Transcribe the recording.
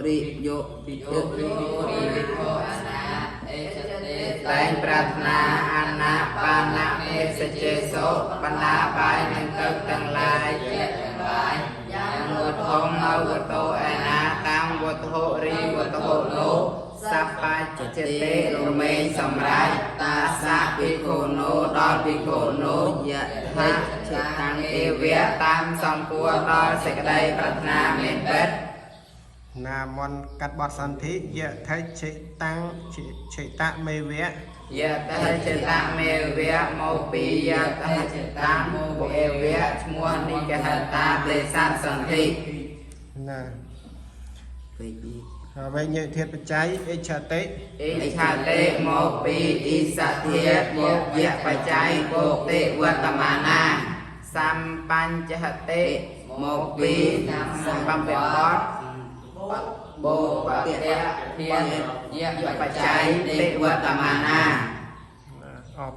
រិយោ យោរិយោរិភោអនាអេចតេ តែងប្រាថ្នាអាណាបាណៈភេសជេសុបណ្ដាបាយនឹងទឹកទាំងឡាយ ជាទាំងឡាយយ៉ាង វត្ថុនៅវត្ថុឯណាតាំងវត្ថុរីវត្ថុនោះសប្បជតិរមែងសម្រាប់តាសៈភិក្ខុនោះដល់ភិក្ខុនោះ យៈថេឆេតាំង អេវៈតាមសំគួរដល់សេចក្តីប្រាថ្នាមានពិត ណាមន្តកាត់បត់សន្ធិយៈថិឆេតាំងឆេតមេវៈ យៈតេចេតមេវៈមកពីយៈតេចេតមេវៈឈ្មោះនិកហតាទេសៈសន្ធិ ណា វិយ វិញ្ញាធាតបច្ច័យអិច្ឆតិ អិឆាតិមកពីអិសធាតមកយៈបច្ច័យបោកតិវត្តមានាសម្បញ្ចហតិមកពីសម្បំពបតបោកបៈ ធាតយៈ យៈបច្ច័យតិវត្តមានា